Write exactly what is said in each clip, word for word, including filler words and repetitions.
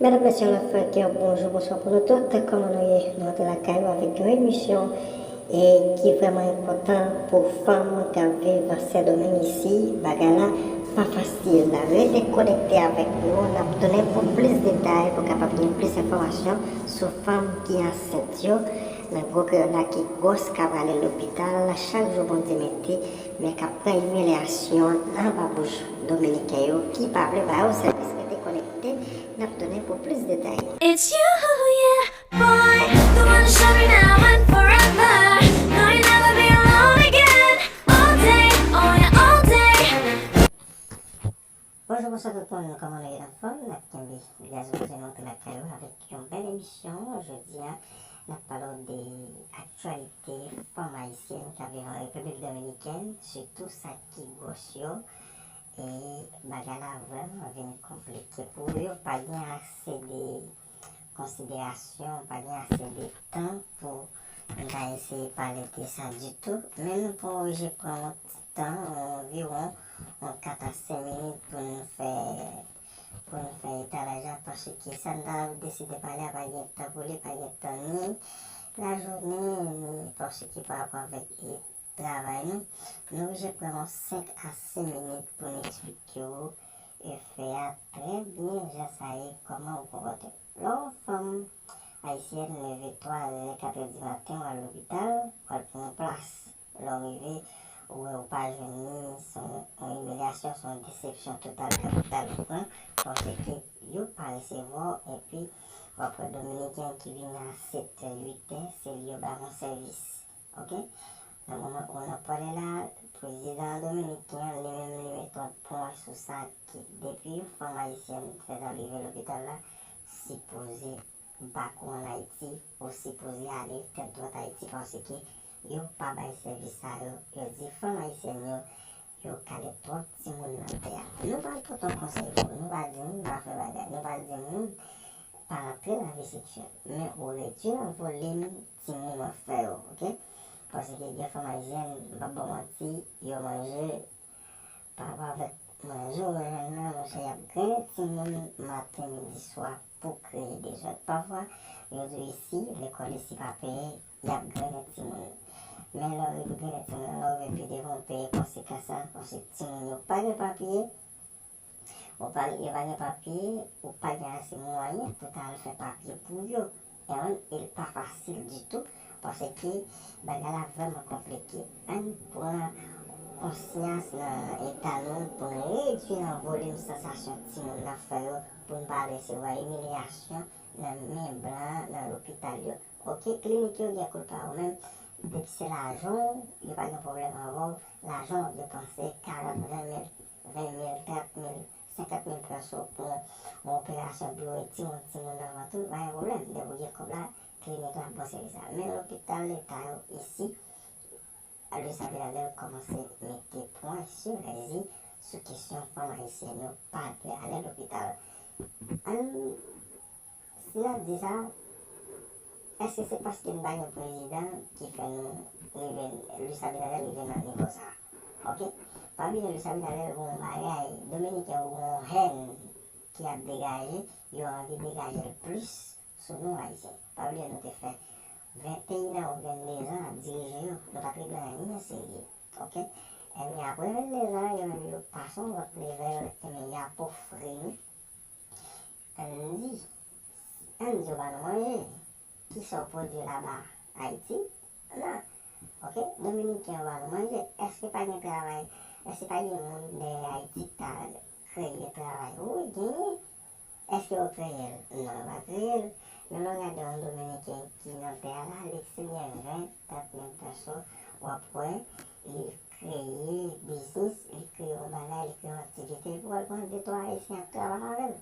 Medam, mesye, la fè kè, bonjou, bonswa pou nou tout. Kòman nou ye? Nou antre lakay ou avèk yon emisyon e ki vrèman enpòtan pou fanm k ap viv Sendomeng isi. Bagay la pa fasil. Rete konekte avèk nou, n ap tounen pou plis detay, pou kapab gen plis enfòmasyon sou fanm ki ansent yo nan Gwo Kreyòl la ki gwòs, k ap ale lopital chak jou Bondye mete, men k ap pran imilyasyon anba bouch dominiken yo ki pa vle ba yo sèvis. Rete konekte, n ap tounen pou plis detay. It's you, yeah, boy. The one to show me now and forever. No, you'll never be alone again. All day, oh yeah, all day. Bonjou, bonswa tout moun, kòman nou ye, anfòm? N ap kenbe gaz ouvri, nou antre lakay ou avèk yon bèl emisyon. Jodi a, n ap pale w de aktyalite fanm ayisyèn k ap viv an Repiblik Dominikèn, sitou sa ki gwòs yo. E bagay la vrèman vin konplike pou yo, pa gen ase de konsiderasyon, pa gen ase de tan pou nou ta eseye pale de sa ditou. Men nou pran, oblije pran yon ti tan, anviwon yon kat a senk minit pou nou fè, pou nou fè etalaj la, paske sa n ta deside pale a pa gen tan pou li, pa gen tan ni lajounen, ni paske pa rapò avèk e travay nou, nou oblije pran yon senk a senk minit pou n eksplike w efè a trè byen, jan sa ye, kòman ou konpòte w. Lè yon fanm ayisyèn leve twa zè, kat è di maten, w al lopital, w al pran yon plas. Lè w rive, ou wè ou pa jwenn li, se yon, yon imilyasyon, se yon desepsyon total kapital ou pran, paske yo pa resevwa w, epi w ap wè dominiken ki vini a sèt è, uit è, se li yo bay yon sèvis. Ok? Nan moman ou nan pale la, prezidan dominiken an, li menm, li mete yon pwen sou sa ki depi yon fanm ayisyèn fèt al rive lopital la, sipoze bak ou ann Ayiti, ou sipoze ale tèt dwat Ayiti, paske yo pa bay sèvis sa yo. Yo di fanm ayisyèn yo, yo kale twòp timoun nan tè a. Nou pa pote yon konsèy pou ou, nou pa di moun pa fè bagay, nou pa di moun pa rantre nan vi seksyèl, men ou redui nan volim timoun w ap fè yo, ok? Paske gen fanm ayisyèn, m p ap ba w manti, yo manje pa rapò avèk manje w jwenn nan, monchè, y ap grennen timoun maten, midi, swa pou kreye dezòd. Pafwa, yo di w isi, lekòl isi pa peye, y ap grennen timoun. Men lè w rive grennen timoun nan, lè w rive pi devan, w peye konsekans lan, paske timoun yo pa gen papye, ou pa, yo pa gen papye, ou pa gen ase mwayen pou ta al fè papye pou yo. E ann, e l pa fasil ditou, paske bagay la vrèman konplike. Ann pran konsyans nan eta nou pou n redui nan volim sansasyon timoun nan fè yo, pou n pa resevwa imilyasyon nan men blan nan lopital yo. Ok, klinik yo gen kout pa yo, men depi se lajan w, yo pa gen pwoblèm avè w, lajan w ap depanse karant, ven mil, ven mil, trant mil, senkant mil peso pou yon operasyon pi ret timoun, timoun nan vant ou, pa gen pwoblèm. Depi w gen kòb la, klinik la ap ba w sèvis la. Men lopital leta yo isi, Luis Abinader kòmanse mete pwen sou lèzi sou kesyon fanm ayisyèn yo pa dwe ale lopital. Ann, si n ap di sa, èske se paske n pa gen prezidan ki fè nou rive, Luis Abinader rive nan nivo sa a? Ok? Pa bliye Luis Abinader gen yon bagay, dominiken yo gen yon hèn ki ap degaje, yo anvi degaje l plis sou nou ayisyen. Pa bliye nou te fè venteyen an ou venndezan ap dirije yo, nou pa t regle anyen serye. Ok? Ebyen, apre venndezan, yo menm yo pase yon lòt level, ebyen, y ap ofri nou, ann di, ann di yo ba nou manje. Kisa w pwodui laba Ayiti? Non. Ok? Dominiken yo ba nou manje. Èske pa gen travay? Èske pa gen moun dèyè Ayiti ki ta kreye travay? Wi, genyen. Èske yo kreye l? Non, yo pa kreye l. Men lè w gade yon dominiken ki nan tè a la, li si gen ven, trant mil peso, w ap wè, li kreye biznis, li kreye yon bagay, li kreye yon aktivite, epi w al pran de twa ayisyen ap travay avè l.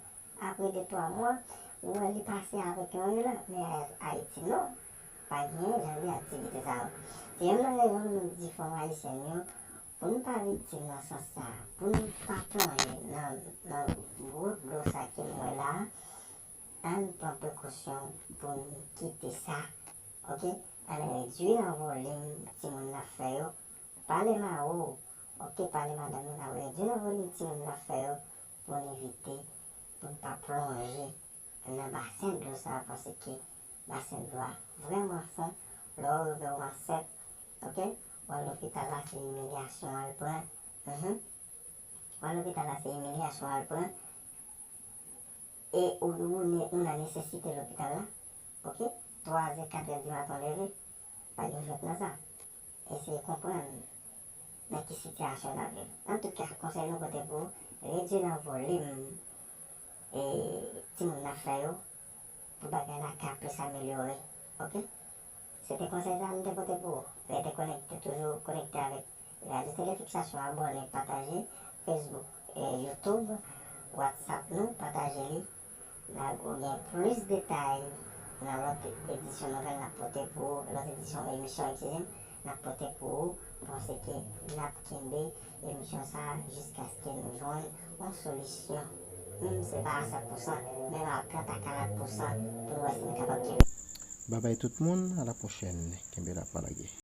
Apre de twa mwa, ou wè li pase avèk yon elan. Men Ayiti non, pa gen jan de aktivite sa yo. Se youn nan rezon nou di fanm ayisyèn yo, pou n pa viktim nan sans sa, pou n pa plonje nan, nan gwo dlo sa ke n wè la, ann pran prekosyon pou n kite sa, ok? Ann redui nan volim timoun n ap fè yo, pale mari w, ok, pale madanm ou, n ap redui nan volim timoun n ap fè yo, pou n evite, pou n pa plonje nan basen dlo sa, paske basen dlo a vrèman fon. Lè w rive w ansent, ok, w al lopital la, se imilyasyon w al pran. Mhm. W al lopital la, se imilyasyon w al pran. E ou, ou, ne- ou nan nesesite lopital la, ok, twa zè, kat zè di maten w leve, pa gen jwèt nan sa. Eseye konprann nan ki sitiyasyon n ap viv. Antouka, konsèy nou pote pou ou, redui nan volim e timoun n ap fè yo, pou bagay la ka plis amelyore, ok? Se te konsèy sa m te pote pou ou. Rete konekte, toujou konekte avèk Radyo Tele Fiksasyon, abòne, pataje, Facebook, e YouTube, WhatsApp nou, pataje li. N a gen plis detay nan lòt edisyon nouvèl n ap pote pou ou, lòt edisyon emisyon, eskize m, n ap pote pou ou. M panse ke n ap kenbe emisyon sa a jiskaske nou jwenn yon solisyon. Menm se pa a san pousan, menm a trant a karant pousan, pou nou wè si nou kapab kenbe. Babay tout moun, a la pwochèn, kenbe la pa lage.